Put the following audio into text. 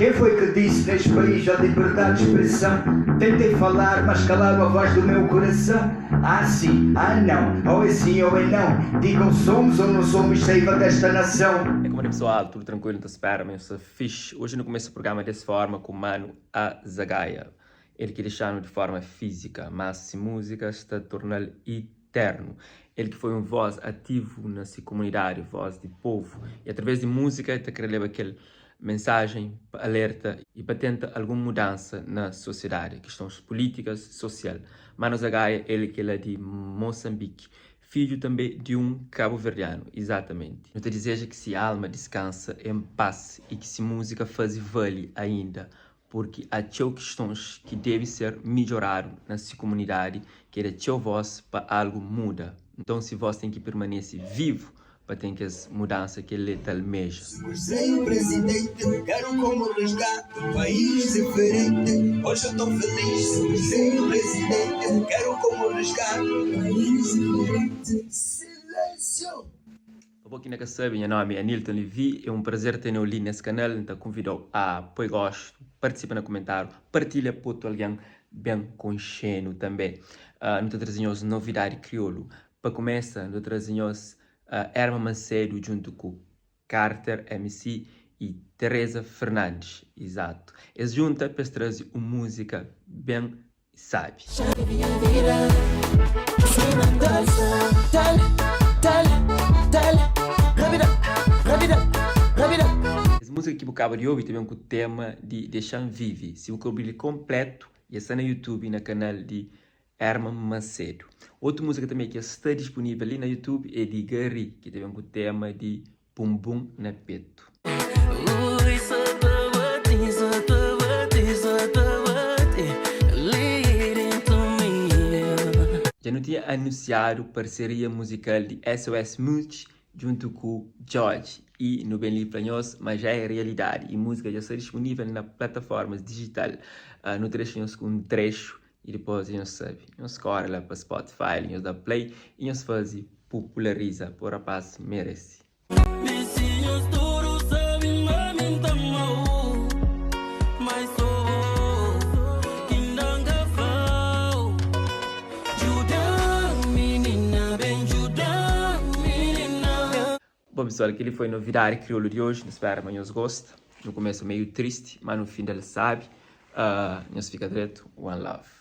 Quem foi que disse neste país a liberdade de expressão? Tentei falar, mas calaram a voz do meu coração. Ah sim, ah não, ou é sim ou é não. Digam somos ou não somos seiva desta nação. É como é pessoal, tudo tranquilo, ta spera ma nhos sta fixe. Hoje nu kumesa programa des forma ku Manu Azagaia. El ki dexa-nu di forma fízika, mas si múzika sta torna-l iternu. El ki foi un voz ativu na si kumunidadi, voz di povu. I através di múzika el ta kre leba kel mensajen pa alerta i pa tenta algun mudansa na sosiedadi, kistons pulítikas, sosial. Manu Zagaia el ki é la di Mosanbiki, fidju tanbe di un kabuverdianu, izatamenti. Nu ta dizeja ki si alma diskansa en pas i ki si múzika faze vali ainda, purki há txeu kistons ki debe ser midjoradu na si kumunidadi ki é da txeu vós pa algu muda. Nton si vós ten ki pirmanese vivu pa ten kes mudansa ki el ta almeja. Sem presidente, quero como resgate um país diferente. Hoje eu tô feliz. Sem presidente, quero como resgate um país diferente. Silêncio! Pa bo ki inda ka sabe, nha nomi é Anilton Levy. É un prazer tene-u li nes kanal. N ta konvida-u a poi gostu, partisipa na kumentáriu, partilha pa otu algen ben konxe-nu tanbe. Nu ta traze nhos novidadi kriolu. Pa kumesa, nu ta traze nhos Erma Macedo djuntu ku Carter MC i Teresa Fernandes. Izatu. Es djunta pa es traze un múzika ben sabi. Es múzika ki bu kaba di obi ta ben ku tema di Dexa-m Vive. Si bu ka obi-l konplétu, dja sta na YouTube na kanal di Herman Macedo. Otu múzika tanbê ki sta dispunível li na YouTube é di Gary, ki ta ben ku tema di Bumbum na Petu. Dja nu tinha anunsiadu parseria muzikal di SOS Mutx djuntu ku Djodje i nu ben li fla nhos ma ja é realidadi i múzika dja sta dispunível na plataformas dijital. Nu ta dexa nhos ku un trexu I dipos nhos sabe, nhos kore la pa Spotify, nhos da play i nhos faze pupulariza po rapaz merece. Bon pessoal, kel-li foi novidadi kriolu di oji. Nu spera ma nhos gosta. Nu kumesa meiu tristi, ma nu fin del sabi. Nhos fika dretu. One love.